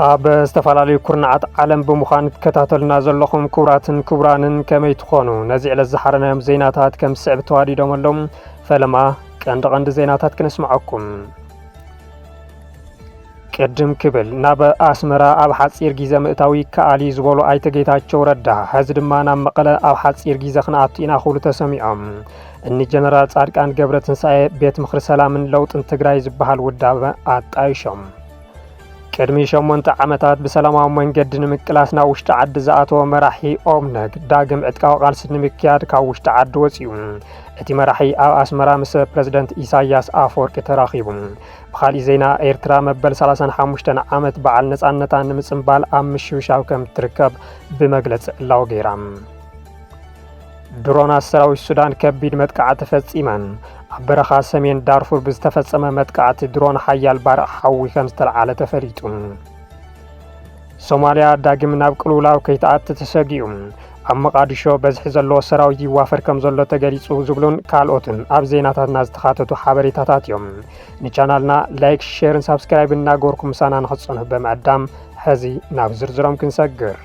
ኣብ ዝተፈላለዩ ኩርናዓት ዓለም ብምዃን ትከታተሉና ዘለኹም ክቡራትን ክቡራንን ከመይ ትኾኑ? ነዚ ዕለት ዝሓረናዮም ዜናታት ከም ዝስዕብ ተዋዲዶም ኣለዉ። ፈለማ ቀንዲ ቀንዲ ዜናታት ክነስምዐኩም። ቅድም ክብል ናብ ኣስመራ ኣብ ሓጺር ግዜ ምእታው ይከኣል እዩ ዝበሉ ኣይተ ጌታቸው ረዳ፣ ሕዚ ድማ ናብ መቐለ ኣብ ሓጺር ግዜ ክንኣቱ ኢና ክብሉ ተሰሚዖም። እኒ ጀነራል ጻድቃን ገብረትንሳኤ ቤት ምኽሪ ሰላምን ለውጥን ትግራይ ዝበሃል ውዳበ ኣጣይሾም። ቅድሚ ሸሞንተ ዓመታት ብሰላማዊ መንገዲ ንምቅላስ ናብ ውሽጢ ዓዲ ዝኣተወ መራሒ ኦብነግ ዳግም ዕጥቃዊ ቃልሲ ንምክያድ ካብ ውሽጢ ዓዲ ወጺኡ። እቲ መራሒ ኣብ ኣስመራ ምስ ፕረዚደንት ኢሳያስ ኣፈወርቂ ተራኺቡ። ብኻሊእ ዜና፣ ኤርትራ መበል ሰላሳን ሓሙሽተን ዓመት በዓል ነጻነታ ንምጽንባል ኣብ ምሽብሻብ ከም ትርከብ ብመግለጺ ዕላዊ ገይራ። ድሮናት ሰራዊት ሱዳን ከቢድ መጥቃዕቲ ፈጺመን። ኣብ በረኻ ሰሜን ዳርፉር ብዝተፈጸመ መጥቃዕቲ ድሮን ሓያል ባርዕ ሓዊ ከም ዝተለዓለ ተፈሊጡ። ሶማልያ ዳግም ናብ ቅልውላው ከይትኣቲ ተሰጊኡ። ኣብ መቓዲሾ በዝሒ ዘለዎ ሰራዊት ይዋፈር ከም ዘሎ ተገሊጹ ዝብሉን ካልኦትን ኣብ ዜናታትና ዝተኻተቱ ሓበሬታታት እዮም። ንቻናልና ላይክ፣ ሼርን ሳብስክራይብ እናገበርኩም ምሳና ንኽትጸንሑ ብምዕዳም፣ ሕዚ ናብ ዝርዝሮም ክንሰግር።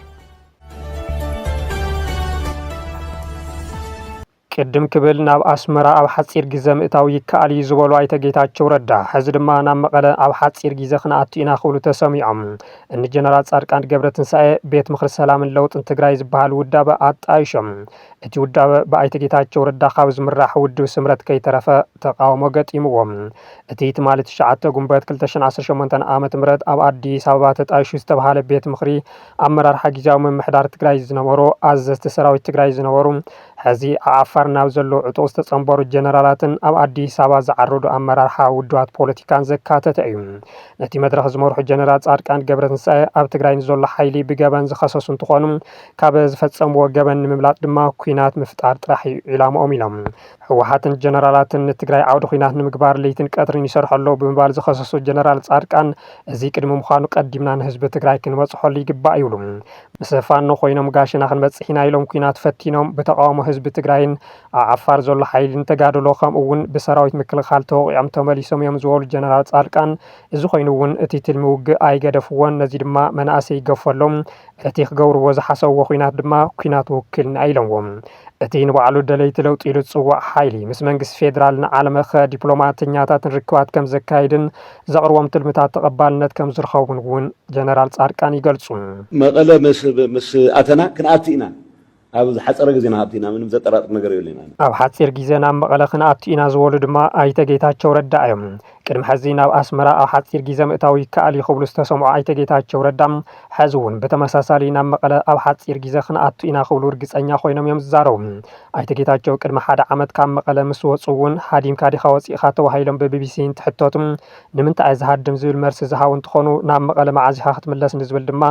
ቅድም ክብል ናብ ኣስመራ ኣብ ሓጺር ግዜ ምእታው ይከኣል እዩ ዝበሉ ኣይተ ጌታቸው ረዳ፣ ሕዚ ድማ ናብ መቐለ ኣብ ሓጺር ግዜ ክንኣቱ ኢና ክብሉ ተሰሚዖም። እኒ ጀነራል ጻድቃን ገብረትንሳኤ ቤት ምኽሪ ሰላምን ለውጥን ትግራይ ዝበሃል ውዳበ ኣጣይሾም። እቲ ውዳበ ብኣይተ ጌታቸው ረዳ ካብ ዝምራሕ ውድብ ስምረት ከይተረፈ ተቃውሞ ገጢምዎም። እቲ ትማሊ ትሽዓተ ጉንበት ክልተ ሽሕን ዓሰርተ ሸሞንተን ዓመተ ምህረት ኣብ ኣዲስ ኣበባ ተጣይሹ ዝተባሃለ ቤት ምኽሪ ኣመራርሓ ግዝያዊ ምምሕዳር ትግራይ ዝነበሩ፣ ኣዘዝቲ ሰራዊት ትግራይ ዝነበሩ፣ ሕዚ ኣብ ዓፋር ናብ ዘለዉ ዕጡቕ ዝተጸንበሩ ጀነራላትን ኣብ ኣዲስ ኣበባ ዝዓረዱ ኣመራርሓ ውድባት ፖለቲካን ዘካተተ እዩ። ነቲ መድረኽ ዝመርሑ ጀነራል ጻድቃን ገብረትንሳኤ ኣብ ትግራይ ንዘሎ ሓይሊ ብገበን ዝኸሰሱ እንትኾኑ፣ ካብ ዝፈጸምዎ ገበን ንምምላጥ ድማ ኲናት ምፍጣር ጥራሕ እዩ ዒላምኦም ኢሎም። ህወሓትን ጀነራላትን ንትግራይ ዓውዲ ኲናት ንምግባር ለይትን ቀትርን ይሰርሑ ኣለዉ ብምባል ዝኸሰሱ ጀነራል ጻድቃን፣ እዚ ቅድሚ ምዃኑ ቀዲምና ንህዝቢ ትግራይ ክንበጽሖሉ ይግባእ ይብሉ። ምስ ፋኖ ኮይኖም ጋሸና ክንበጽሕ ኢና ኢሎም ኲናት ፈቲኖም ብተቃውሞ ህዝቢ ትግራይን ኣብ ዓፋር ዘሎ ሓይልን ተጋድሎ ከምኡ እውን ብሰራዊት ምክልኻል ተወቂዖም ተመሊሶም እዮም ዝበሉ ጀነራል ጻድቃን፣ እዚ ኮይኑ እውን እቲ ትልሚ ውግእ ኣይገደፍዎን፣ ነዚ ድማ መናእሰይ ይገፈሎም፣ እቲ ክገብርዎ ዝሓሰብዎ ኲናት ድማ ኲናት ውክልና ኢሎምዎ። እቲ ንባዕሉ ደለይቲ ለውጢ ኢሉ ዝጽዋዕ ሓይሊ ምስ መንግስቲ ፌደራል ንዓለም ለኸ ዲፕሎማተኛታትን ርክባት ከም ዘካይድን ዘቕርቦም ትልምታት ተቐባልነት ከም ዝረኸቡን እውን ጀነራል ጻድቃን ይገልጹ። መቐለ ምስ፣ ምስ ኣተና ክንኣቱ ኢና። ኣብ ዝሓጸረ ግዜ ንኣቱ ኢና። ምንም ዘጠራጥር ነገር የብልና። ኣብ ሓጺር ግዜ ናብ መቐለ ክንኣቱ ኢና ዝበሉ ድማ ኣይተ ጌታቸው ረዳ እዮም። ቅድሚ ሕዚ ናብ ኣስመራ ኣብ ሓጺር ግዜ ምእታው ይከኣል እዩ ክብሉ ዝተሰምዑ ኣይተ ጌታቸው ረዳ፣ ሕዚ እውን ብተመሳሳሊ ናብ መቐለ ኣብ ሓጺር ግዜ ክንኣቱ ኢና ክብሉ ርግጸኛ ኮይኖም እዮም ዝዛረቡ። ኣይተ ጌታቸው ቅድሚ ሓደ ዓመት ካብ መቐለ ምስ ወጹ እውን ሃዲምካ ዲኻ ወጺእኻ ተባሂሎም ብቢቢሲ እንትሕተቱ፣ ንምንታይ እየ ዝሃድም ዝብል መልሲ ዝሃቡ እንትኾኑ፣ ናብ መቐለ መዓዝ ኢኻ ክትምለስ ንዝብል ድማ፣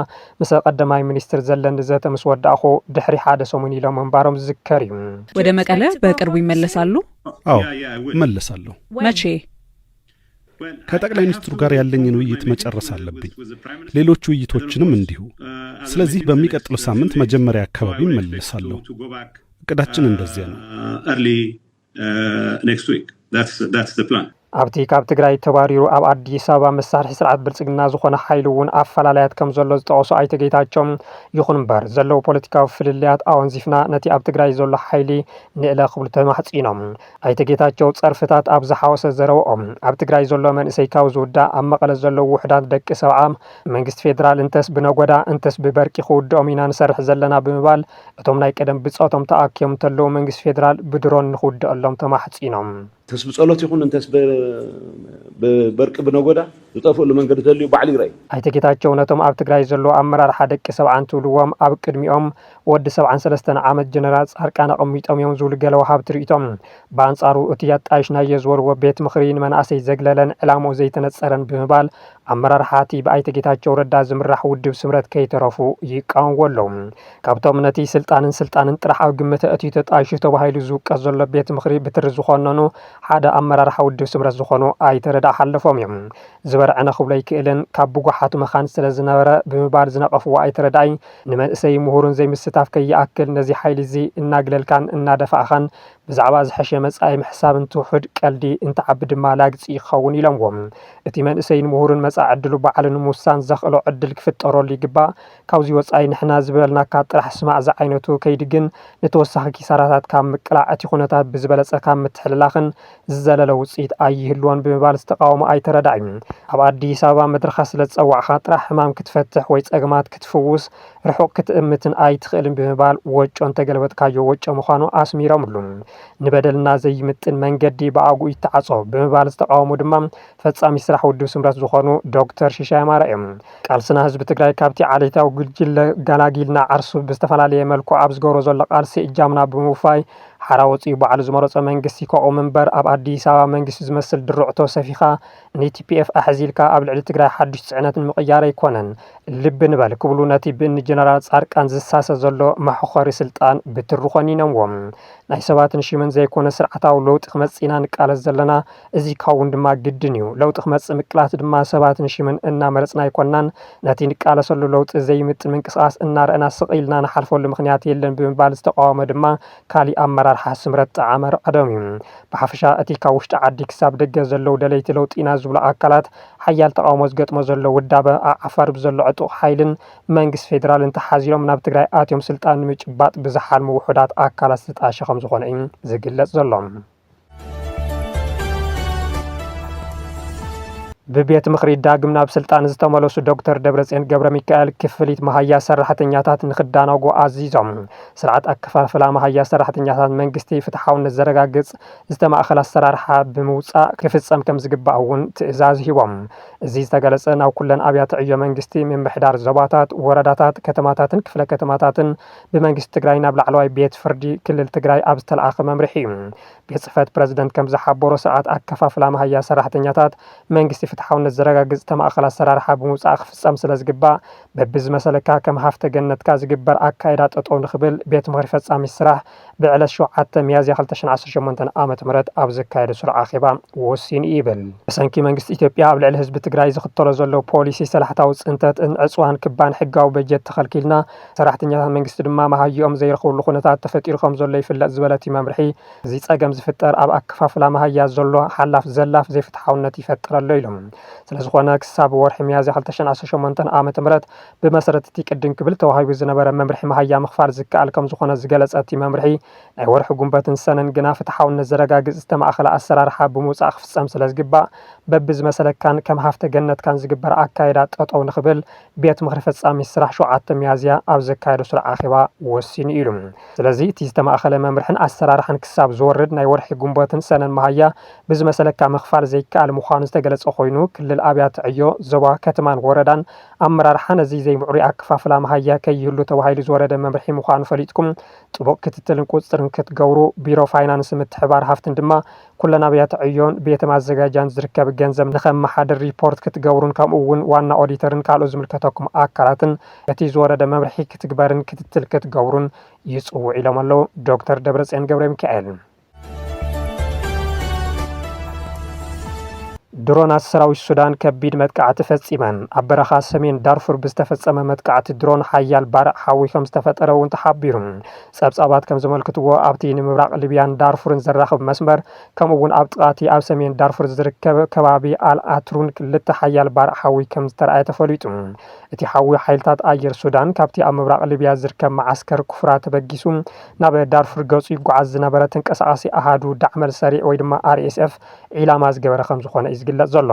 ምስ ቀዳማይ ሚኒስትር ዘለኒ ዘተ ምስ ወዳእኹ ድሕሪ ሓደ ሰሙን ኢሎም ምንባሮም ዝዝከር እዩ። ወደ መቀለ በቅርቡ ይመለሳሉ? አዎ፣ እመለሳለሁ። መቼ? ከጠቅላይ ሚኒስትሩ ጋር ያለኝን ውይይት መጨረስ አለብኝ። ሌሎች ውይይቶችንም እንዲሁ። ስለዚህ በሚቀጥለው ሳምንት መጀመሪያ አካባቢ እመለሳለሁ። እቅዳችን እንደዚያ ነው። Early next week. That's the plan. ኣብቲ ካብ ትግራይ ተባሪሩ ኣብ ኣዲስ ኣበባ መሳርሒ ስርዓት ብልጽግና ዝኾነ ሓይሊ እውን ኣፈላላያት ከም ዘሎ ዝጠቐሱ ኣይተ ጌታቸው፣ ይኹን እምበር ዘለዉ ፖለቲካዊ ፍልልያት ኣወንዚፍና ነቲ ኣብ ትግራይ ዘሎ ሓይሊ ንእለ ክብሉ ተማሕጺኖም። ኣይተ ጌታቸው ጸርፍታት ኣብ ዝሓወሰ ዘረብኦም፣ ኣብ ትግራይ ዘሎ መንእሰይ ካብ ዝውዳእ ኣብ መቐለ ዘለዉ ውሑዳት ደቂ ሰብዓ መንግስቲ ፌደራል እንተስ ብነጎዳ እንተስ ብበርቂ ክውድኦም ኢና ንሰርሕ ዘለና ብምባል፣ እቶም ናይ ቀደም ብጾቶም ተኣኪቦም እንተለዉ መንግስቲ ፌደራል ብድሮን ንክውድኣሎም ተማሕጺኖም። እንተስ ብጸሎት ይኹን እንተስ ብ-፣ ብበርቂ ብነጎዳ ዝጠፍእሉ መንገዲ ተልዩ ባዕሉ ይረኣዩ። ኣይተ ጌታቸው ነቶም ኣብ ትግራይ ዘለዉ ኣመራርሓ ደቂ ሰብዓ እንትብልዎም ኣብ ቅድሚኦም ወዲ ሰብዓን ሰለስተን ዓመት ጀነራል ጻድቃን ኣቐሚጦም እዮም ዝብሉ ገለ ወሃብቲ ርእይቶም። ብኣንጻሩ እቲ ኣጣይሽናዮ ዝበልዎ ቤት ምኽሪ ንመናእሰይ ዘግለለን ዕላምኡ ዘይተነጸረን ብምባል ኣመራርሓ እቲ ብኣይተ ጌታቸው ረዳ ዝምራሕ ውድብ ስምረት ከይተረፉ ይቃወምዎ ኣለዉ። ካብቶም ነቲ ስልጣንን ስልጣንን ጥራሕ ኣብ ግምት ኣእትዩ ተጣይሹ ተባሂሉ ዝውቀስ ዘሎ ቤት ምኽሪ ብትሪ ዝኾነኑ ሓደ ኣመራርሓ ውድብ ስምረት ዝኾኑ ኣይተ ረዳኢ ሓለፎም እዮም። ዝበርዐ ነኽብሎ ኣይክእልን ካብ ብጉሓቱ መኻን ስለ ዝነበረ ብምባል ዝነቐፍዎ ኣይተ ረዳኢ፣ ንመንእሰይ ምሁርን ዘይምስታፍ ከይኣክል ነዚ ሓይሊ እዚ እናግለልካን እናደፋእኻን ብዛዕባ ዝሐሸ መጻኢ ምሕሳብ እንትውሑድ ቀልዲ፣ እንትዓቢ ድማ ላግጺ ይኸውን ኢሎምዎ። እቲ መንእሰይን ምሁርን መጻኢ ዕድሉ ባዕሉ ንምውሳን ዘኽእሎ ዕድል ክፍጠረሉ ይግባእ። ካብዚ ወጻኢ ንሕና ዝበልናካ ጥራሕ ስማዕ ዝዓይነቱ ከይዲ ግን ንተወሳኺ ኪሳራታት ካብ ምቅላዕ እቲ ኩነታት ብዝበለጸ ካብ ምትሕልላኽን ዝዘለለ ውጽኢት ኣይህልዎን ብምባል ዝተቃወሙ ኣይተረዳእዩ። ኣብ ኣዲስ ኣበባ መድረኻ ስለ ዝጸዋዕኻ ጥራሕ ሕማም ክትፈትሕ ወይ ጸገማት ክትፍውስ ርሑቕ ክትእምትን ኣይትኽእልን ብምባል ወጮ እንተገለበጥካዮ ወጮ ምዃኑ ኣስሚሮምሉ። ንበደልና ዘይምጥን መንገዲ ብኣግኡ ይተዓጾ ብምባል ዝተቃወሙ ድማ ፈጻሚ ስራሕ ውድብ ስምረት ዝኾኑ ዶክተር ሽሻይ ኣማረ እዮም። ቃልስና ህዝቢ ትግራይ ካብቲ ዓሌታዊ ጉጅለ ገላጊልና ዓርሱ ብዝተፈላለየ መልክዑ ኣብ ዝገብሮ ዘሎ ቃልሲ እጃምና ብምውፋይ ሓራ ወፂኡ ባዕሉ ዝመረጾ መንግስቲ ከቑም እምበር ኣብ ኣዲስ ኣበባ መንግስቲ ዝመስል ድርዕቶ ሰፊኻ ንቲፒኤፍ ኣሕዚልካ ኣብ ልዕሊ ትግራይ ሓዱሽ ፅዕነት ንምቕያር ኣይኮነን። ልቢ ንበል ክብሉ ነቲ ብእኒ ጀነራል ጻድቃን ዝሳሰ ዘሎ መሕኾሪ ስልጣን ብትሪ ኮኒኖምዎም። ናይ ሰባትን ሽምን ዘይኮነ ስርዓታዊ ለውጢ ክመጽእ ኢና ንቃለስ ዘለና። እዚ ክኸውን ድማ ግድን እዩ። ለውጢ ክመጽእ ምቅላስ ድማ ሰባትን ሽምን እናመረጽና ኣይኮንናን። ነቲ ንቃለሰሉ ለውጢ ዘይምጥን ምንቅስቓስ እናረኣና ስቕ ኢልና ንሓልፈሉ ምኽንያት የለን ብምባል ዝተቃወመ ድማ ካሊእ ኣመራርሓ ስምረት ጠዓመ ረቐዶም እዩ። ብሓፈሻ እቲ ካብ ውሽጢ ዓዲ ክሳብ ደገ ዘለዉ ደለይቲ ለውጢ ኢና ዝብሉ ኣካላት ሓያል ተቃውሞ ዝገጥሞ ዘሎ ውዳበ ኣብ ዓፋር ብዘሎ ዕጡቕ ሓይልን መንግስቲ ፌደራልን ተሓዚሎም ናብ ትግራይ ኣትዮም ስልጣን ንምጭባጥ ብዝሓልሙ ውሑዳት ኣካላት ዝተጣሸ ከም ዝኾነ እዩ ዝግለጽ ዘሎ። ብቤት ምኽሪ ዳግም ናብ ስልጣን ዝተመለሱ ዶክተር ደብረጽዮን ገብረ ሚካኤል ክፍሊት መሃያ ሰራሕተኛታት ንክዳናጎ ኣዚዞም። ስርዓት ኣከፋፍላ መሃያ ሰራሕተኛታት መንግስቲ ፍትሓውነት ዘረጋግጽ ዝተማእኸለ ኣሰራርሓ ብምውጻእ ክፍጸም ከም ዝግባእ እውን ትእዛዝ ሂቦም። እዚ ዝተገለጸ ናብ ኩለን ኣብያተ ዕዮ መንግስቲ፣ ምምሕዳር ዞባታት፣ ወረዳታት፣ ከተማታትን ክፍለ ከተማታትን ብመንግስቲ ትግራይ ናብ ላዕለዋይ ቤት ፍርዲ ክልል ትግራይ ኣብ ዝተለኣኸ መምርሒ እዩ። ቤት ጽሕፈት ፕረዚደንት ከም ዝሓበሮ ስርዓት ኣከፋፍላ መሃያ ሰራሕተኛታት መንግስቲ ፍትሓውነት ዘረጋግጽ ዝተማእኸለ ኣሰራርሓ ብምውጻእ ክፍጸም ስለ ዝግባእ በብዝመሰለካ ከም ሃፍተ ገነትካ ዝግበር ኣካይዳ ጠጠው ንኽብል ቤት ምኽሪ ፈጻሚ ስራሕ ብዕለት ሸውዓተ ሚያዝያ ክልተ ሽሕን ዓሰርተ ሸሞንተን ዓመተ ምህረት ኣብ ዘካየዶ ስሩዕ ኣኼባ ወሲኑ ይብል። ብሰንኪ መንግስቲ ኢትዮጵያ ኣብ ልዕሊ ህዝቢ ትግራይ ዝኽተሎ ዘሎ ፖሊሲ ሰላሕታዊ ጽንተትን ዕጽዋን ክባን ሕጋዊ በጀት ተኸልኪልና፣ ሰራሕተኛታት መንግስቲ ድማ መሃይኦም ዘይረኽብሉ ኩነታት ተፈጢሩ ከም ዘሎ ይፍለጥ ዝበለ እቲ መምርሒ፣ እዚ ጸገም ዝፍጠር ኣብ ኣከፋፍላ መሃያ ዘሎ ሓላፍ ዘላፍ ዘይፍትሓውነት ይፈጥር ኣሎ ኢሎም። ስለዝኾነ ክሳብ ወርሒ ሚያዝያ ክልተ ሽሕን ዓሰርተ ሸሞንተን ዓመተ ምህረት ብመሰረት እቲ ቅድም ክብል ተዋሂቡ ዝነበረ መምርሒ መሃያ ምኽፋል ዝከኣል ከም ዝኾነ ዝገለጸ እቲ መምርሒ፣ ናይ ወርሒ ጉንበትን ሰነን ግና ፍትሓውነት ዘረጋግጽ ዝተማእኸለ ኣሰራርሓ ብምውጻእ ክፍጸም ስለ ዝግባእ፣ በብዝመሰለካን ከም ሃፍተ ገነትካን ዝግበር ኣካይዳ ጠጠው ንኽብል ቤት ምኽሪ ፈጻሚ ስራሕ ሸውዓተ ሚያዝያ ኣብ ዘካየዶ ስሩዕ ኣኼባ ወሲኑ ኢሉ። ስለዚ እቲ ዝተማእኸለ መምርሕን ኣሰራርሓን ክሳብ ዝወርድ ናይ ወርሒ ጉንበትን ሰነን መሃያ ብዝመሰለካ ምኽፋል ዘይከኣል ምዃኑ ዝተገለጸ ኮይኑ፣ ክልል ኣብያተ ዕዮ፣ ዞባ፣ ከተማን ወረዳን ኣመራርሓ ነዚ ዘይምዕሩይ ኣከፋፍላ መሃያ ከይህሉ ተባሂሉ ዝወረደ መምርሒ ምዃኑ ፈሊጥኩም ጥቡቕ ክትትልን ቁጽጽርን ክትገብሩ፣ ቢሮ ፋይናንስ ምትሕባር ሃፍትን ድማ ኩለን ኣብያተ ዕዮን ቤተ ማዘጋጃን ዝርከብ ገንዘብ ንኸመሓድር ሪፖርት ክትገብሩን ከምኡ እውን ዋና ኦዲተርን ካልኦት ዝምልከተኩም ኣካላትን እቲ ዝወረደ መምርሒ ክትግበርን ክትትል ክትገብሩን ይጽውዕ ኢሎም ኣለዉ ዶክተር ደብረጽዮን ገብረ ሚካኤል። ድሮናት ሰራዊት ሱዳን ከቢድ መጥቃዕቲ ፈጺመን። ኣብ በረኻ ሰሜን ዳርፉር ብዝተፈጸመ መጥቃዕቲ ድሮን ሓያል ባርዕ ሓዊ ከም ዝተፈጠረ እውን ተሓቢሩ። ጸብጻባት ከም ዘመልክትዎ ኣብቲ ንምብራቕ ሊብያን ዳርፉርን ዘራኽብ መስመር ከምኡ እውን ኣብ ጥቓ እቲ ኣብ ሰሜን ዳርፉር ዝርከብ ከባቢ ኣልኣትሩን ክልተ ሓያል ባርዕ ሓዊ ከም ዝተረኣየ ተፈሊጡ። እቲ ሓዊ ሓይልታት ኣየር ሱዳን ካብቲ ኣብ ምብራቕ ሊብያ ዝርከብ መዓስከር ኩፍራ ተበጊሱ ናብ ዳርፉር ገጹ ይጓዓዝ ዝነበረ ተንቀሳቓሲ ኣሃዱ ዳዕመል ሰሪዕ ወይ ድማ ኣር ኤስ ኤፍ ዒላማ ዝገበረ ከም ዝኾነ እዩ ዝግለጽ ዘሎ።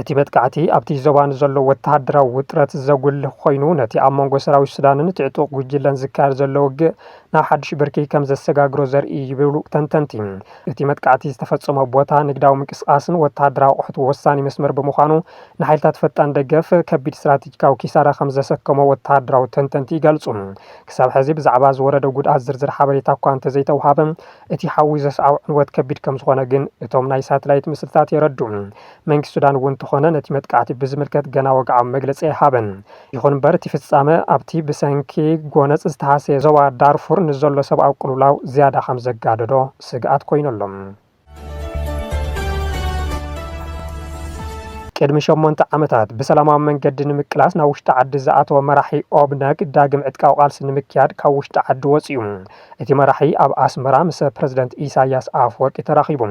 እቲ መጥቃዕቲ ኣብቲ ዞባ ንዘሎ ወተሃደራዊ ውጥረት ዘጉልህ ኮይኑ፣ ነቲ ኣብ መንጎ ሰራዊት ሱዳንን እቲ ዕጡቕ ጉጅለን ዝካየድ ዘሎ ውግእ ናብ ሓድሽ ብርኪ ከም ዘሰጋግሮ ዘርኢ እዩ ይብሉ ተንተንቲ። እቲ መጥቃዕቲ ዝተፈጸሞ ቦታ ንግዳዊ ምንቅስቓስን ወተሃደራዊ ኣቑሑት ወሳኒ መስመር ብምዃኑ፣ ንሓይልታት ፈጣን ደገፍ ከቢድ ስትራቴጂካዊ ኪሳራ ከም ዘሰከሞ ወተሃደራዊ ተንተንቲ ይገልጹ። ክሳብ ሕዚ ብዛዕባ ዝወረደ ጉድኣት ዝርዝር ሓበሬታ እኳ እንተዘይተውሃበ፣ እቲ ሓዊ ዘስዓቦ ዕንወት ከቢድ ከም ዝኾነ ግን እቶም ናይ ሳተላይት ምስልታት የረድኡ። መንግስቲ ሱዳን እውን እንተኾነ ነቲ መጥቃዕቲ ብዝምልከት ገና ወግዓዊ መግለጺ ኣይሃበን። ይኹን እምበር እቲ ፍጻመ ኣብቲ ብሰንኪ ጎነጽ ዝተሃሰየ ዞባ ዳርፉር ንዘሎ ሰብኣዊ ቅልውላው ዝያዳ ከም ዘጋደዶ ስግኣት ኮይኑ ኣሎ። ቅድሚ ሸሞንተ ዓመታት ብሰላማዊ መንገዲ ንምቅላስ ናብ ውሽጢ ዓዲ ዝኣተወ መራሒ ኦብነግ ዳግም ዕጥቃዊ ቃልሲ ንምክያድ ካብ ውሽጢ ዓዲ ወፂኡ። እቲ መራሒ ኣብ ኣስመራ ምስ ፕረዚደንት ኢሳያስ ኣፈወርቂ ተራኺቡ።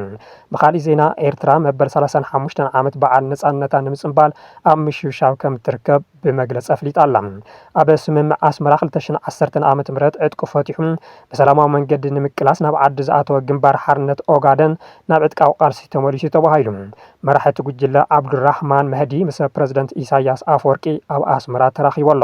ብኻሊእ ዜና፣ ኤርትራ መበል ሰላሳን ሓሙሽተን ዓመት በዓል ነጻነታ ንምጽንባል ኣብ ምሽብሻብ ከም ትርከብ ብመግለጺ ኣፍሊጣ ኣላ። ኣብ ስምምዕ ኣስመራ ክልተ ሽሕን ዓሰርተን ዓመተ ምህረት ዕጥቁ ፈቲሑ ብሰላማዊ መንገዲ ንምቅላስ ናብ ዓዲ ዝኣተወ ግንባር ሓርነት ኦጋደን ናብ ዕጥቃዊ ቃልሲ ተመሊሱ ተባሂሉ። መራሒ እቲ ጉጅለ ዓብዱራህማን መህዲ ምስ ፕረዚደንት ኢሳያስ ኣፈወርቂ ኣብ ኣስመራ ተራኺቡ ኣሎ።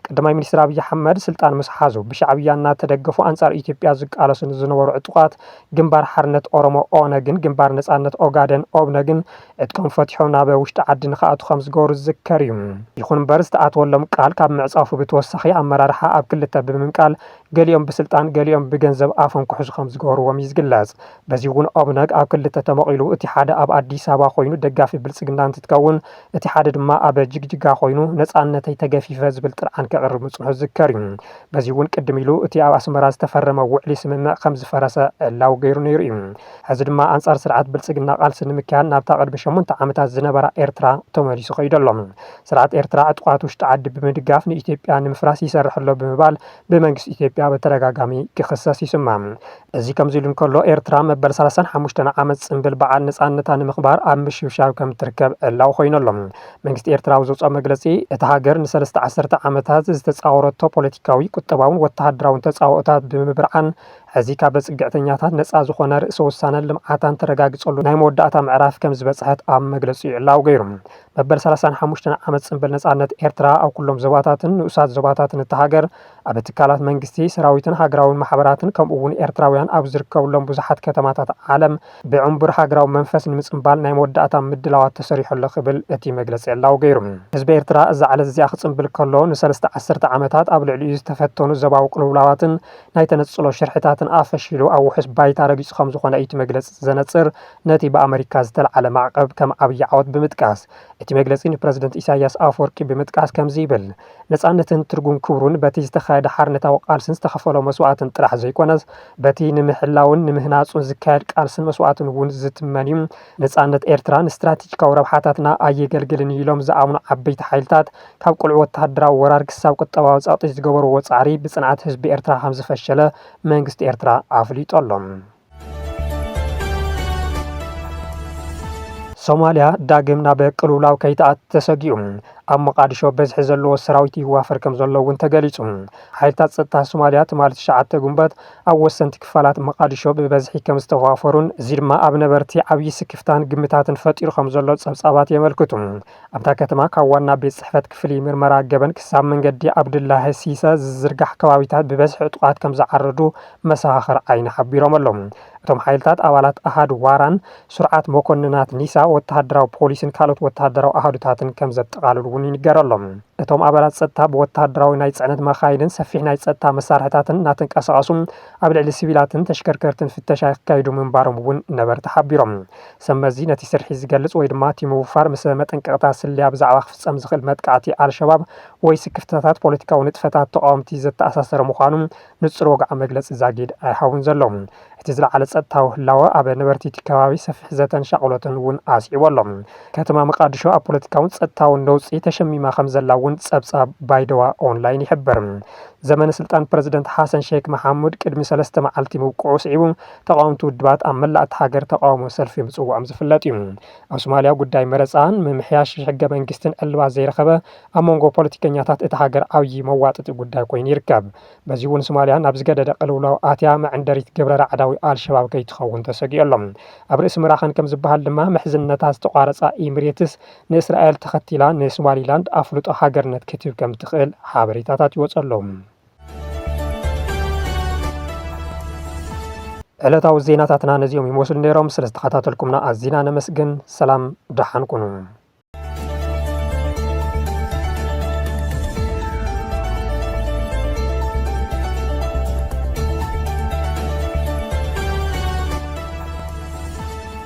ቀዳማይ ሚኒስትር ኣብይ ኣሕመድ ስልጣን ምስ ሓዙ ብሻዕብያ እናተደገፉ ኣንጻር ኢትዮጵያ ዝቃለሱ ዝነበሩ ዕጡቓት ግንባር ሓርነት ኦሮሞ ኦነግን ግንባር ነጻነት ኦጋደን ኦብነግን ዕጥቆም ፈቲሖም ናብ ውሽጢ ዓዲ ንኽኣቱ ከም ዝገበሩ ዝዝከር እዩ። ይኹን እምበር ዝተኣተወሎም ቃል ካብ ምዕጻፉ ብተወሳኺ ኣመራርሓ ኣብ ክልተ ብምምቃል ገሊኦም ብስልጣን ገሊኦም ብገንዘብ ኣፎም ክሕዙ ከም ዝገበርዎም እዩ ዝግለጽ። በዚ እውን ኦብነግ ኣብ ክልተ ተመቒሉ እቲ ሓደ ኣብ ኣዲስ ኣበባ ኮይኑ ደጋፊ ብልጽግና እንትትከውን እቲ ሓደ ድማ ኣብ ጅግጅጋ ኮይኑ ነጻነተይ ተገፊፈ ዝብል ጥርዓን ከቕርብ ምጽንሑ ዝዝከር እዩ። በዚ እውን ቅድም ኢሉ እቲ ኣብ ኣስመራ ዝተፈረመ ውዕሊ ስምምዕ ከም ዝፈረሰ ዕላዊ ገይሩ ነይሩ እዩ። ሕዚ ድማ ኣንጻር ስርዓት ብልጽግና ቃልሲ ንምክያድ ናብታ ቅድሚ ሸሞንተ ዓመታት ዝነበራ ኤርትራ ተመሊሱ ከይዱ ኣሎ። ስርዓት ኤርትራ ዕጡቓት ውሽጢ ዓዲ ብምድጋፍ ንኢትዮጵያ ንምፍራስ ይሰርሕ ኣሎ ብምባል ብመንግስቲ ኢትዮጵያ ብተደጋጋሚ ክኽሰስ ይስማዕ። እዚ ከምዚ ኢሉ እንከሎ፣ ኤርትራ መበል ሰላሳን ሓሙሽተን ዓመት ጽንብል በዓል ነጻነታ ንምኽባር ኣብ ምሽብሻብ ከም ትርከብ ዕላዊ ኮይኑ ኣሎ። መንግስቲ ኤርትራ ኣብ ዘውፅኦ መግለጺ፣ እታ ሃገር ንሰለስተ ዓሰርተ ዓመታት ዝተጻወረቶ ፖለቲካዊ፣ ቁጠባውን ወተሃደራውን ተጻብኦታት ብምብርዓን፣ ሕዚ ካብ ጽግዕተኛታት ነጻ ዝኾነ ርእሰ ውሳነን ልምዓታን ተረጋግጸሉ ናይ መወዳእታ ምዕራፍ ከም ዝበጽሐት ኣብ መግለጺኡ ዕላዊ ገይሩ። መበል ሰላሳን ሓሙሽተን ዓመት ጽንብል ነጻነት ኤርትራ ኣብ ኩሎም ዞባታትን ንኡሳት ዞባታትን እታ ሃገር ኣብ ትካላት መንግስቲ፣ ሰራዊትን ሃገራውን ማሕበራትን ከምኡ እውን ኤርትራውያን ኣብ ዝርከብሎም ብዙሓት ከተማታት ዓለም ብዕንቡር ሃገራዊ መንፈስ ንምጽንባል ናይ መወዳእታ ምድላዋት ተሰሪሑ ኣሎ ክብል እቲ መግለጺ ዕላዊ ገይሩ። ህዝቢ ኤርትራ እዛ ዕለት እዚኣ ክጽንብል ከሎ ንሰለስተ ዓሰርተ ዓመታት ኣብ ልዕሊኡ ዝተፈተኑ ዞባዊ ቅልውላዋትን ናይ ተነጽሎ ሽርሕታትን ኣፈሺሉ ኣብ ውሑስ ባይታ ረጊጹ ከም ዝኾነ እዩ እቲ መግለጺ ዘነጽር። ነቲ ብኣመሪካ ዝተልዓለ ማዕቐብ ከም ዓብዪ ዓወት ብምጥቃስ፣ እቲ መግለጺ ንፕረዚደንት ኢሳያስ ኣፈወርቂ ብምጥቃስ ከምዚ ይብል፣ ነጻነትን ትርጉም ክብሩን በቲ ዝተኻየደ ሓርነታዊ ቃልስን ዝተኸፈሎ መስዋእትን ጥራሕ ዘይኮነስ፣ በቲ ንምሕላውን ንምህናጹን ዝካየድ ቃልስን መስዋእትን እውን ዝትመን እዩ። ነጻነት ኤርትራ ንስትራቴጂካዊ ረብሓታትና ኣየገልግልን እዩ ኢሎም ዝኣምኑ ዓበይቲ ሓይልታት፣ ካብ ቅሉዕ ወተሃደራዊ ወራር ክሳብ ቁጠባዊ ጸቕጢ ዝገበርዎ ጻዕሪ ብጽንዓት ህዝቢ ኤርትራ ከም ዝፈሸለ መንግስቲ ኤርትራ ኣፍሊጡ ኣሎ። ሶማልያ ዳግም ናብ ቅልውላው ከይትኣቱ ተሰጊኡ። ኣብ ሞቃዲሾ በዝሒ ዘለዎ ሰራዊት ይዋፈር ከም ዘሎ እውን ተገሊጹ። ሓይልታት ጸጥታ ሶማልያ ትማሊ ትሽዓተ ጉንበት ኣብ ወሰንቲ ክፋላት ሞቃዲሾ ብበዝሒ ከም ዝተዋፈሩን፣ እዚ ድማ ኣብ ነበርቲ ዓብዪ ስክፍታን ግምታትን ፈጢሩ ከም ዘሎ ጸብጻባት የመልክቱ። ኣብታ ከተማ ካብ ዋና ቤት ጽሕፈት ክፍሊ ምርመራ ገበን ክሳብ መንገዲ ዓብዱላሂ ሲሰ ዝዝርጋሕ ከባቢታት ብበዝሒ ዕጡቓት ከም ዝዓረዱ መሰኻኽር ዓይኒ ሓቢሮም ኣለዉ። እቶም ሓይልታት ኣባላት ኣሃዱ ዋራን ስርዓት መኮንናት ኒሳ፣ ወተሃደራዊ ፖሊስን ካልኦት ወተሃደራዊ ኣሃዱታትን ከም ዘጠቓልሉ እውን ይንገረሎም። እቶም ኣባላት ጸጥታ ብወተሃደራዊ ናይ ጽዕነት መኻይንን ሰፊሕ ናይ ጸጥታ መሳርሕታትን እናተንቀሳቐሱ ኣብ ልዕሊ ሲቪላትን ተሽከርከርትን ፍተሻ የካይዱ ምንባሮም እውን ነበርቲ ሓቢሮም። ሰብ መዚ ነቲ ስርሒት ዝገልጽ ወይ ድማ እቲ ምውፋር ምስ መጠንቀቕታ ስለያ ብዛዕባ ክፍጸም ዝኽእል መጥቃዕቲ ኣልሸባብ ወይ ስክፍታታት ፖለቲካዊ ንጥፈታት ተቓወምቲ ዘተኣሳሰረ ምዃኑ ንጹር ወግዓዊ መግለጺ ዛጊድ ኣይሃቡን ዘለዉ። እቲ ዝለዓለ ጸጥታዊ ህላወ ኣብ ነበርቲ እቲ ከባቢ ሰፊሕ ዘተን ሻቕሎትን እውን ኣስዒቡ ኣሎ። ከተማ መቃድሾ ኣብ ፖለቲካውን ጸጥታውን ነውጺ ተሸሚማ ከም ዘላ እውን ጸብጻብ ባይደዋ ኦንላይን ይሕብር። ዘመነ ስልጣን ፕረዚደንት ሓሰን ሼክ መሓሙድ ቅድሚ ሰለስተ መዓልቲ ምብቅዑ ስዒቡ፣ ተቓወምቲ ውድባት ኣብ መላእ እታ ሃገር ተቓውሞ ሰልፊ ምጽዋዖም ዝፍለጥ እዩ። ኣብ ሶማልያ ጉዳይ መረጻን ምምሕያሽ ሕገ መንግስትን ዕልባት ዘይረኸበ፣ ኣብ መንጎ ፖለቲከኛታት እታ ሃገር ዓብዪ መዋጥጢ ጉዳይ ኮይኑ ይርከብ። በዚ እውን ሶማልያ ናብ ዝገደደ ቅልውላው ኣትያ፣ መዐንደሪት ግብረ ራዕዳዊ ኣልሸባብ ከይትኸውን ተሰጊኡ ኣሎ። ኣብ ርእሲ ምራኸን ከም ዝበሃል ድማ፣ ምሕዝነታ ዝተቋረጻ ኢሚሬትስ ንእስራኤል ተኸቲላ ንሶማሊላንድ ኣፍልጦ ሃገርነት ክትህብ ከም ትኽእል ሓበሬታታት ይወጹ ኣለዉ። ዕለታዊ ዜናታትና ነዚኦም ይመስሉ ነይሮም። ስለ ዝተኸታተልኩምና ኣዚና ነመስግን። ሰላም፣ ደሓን ኩኑ።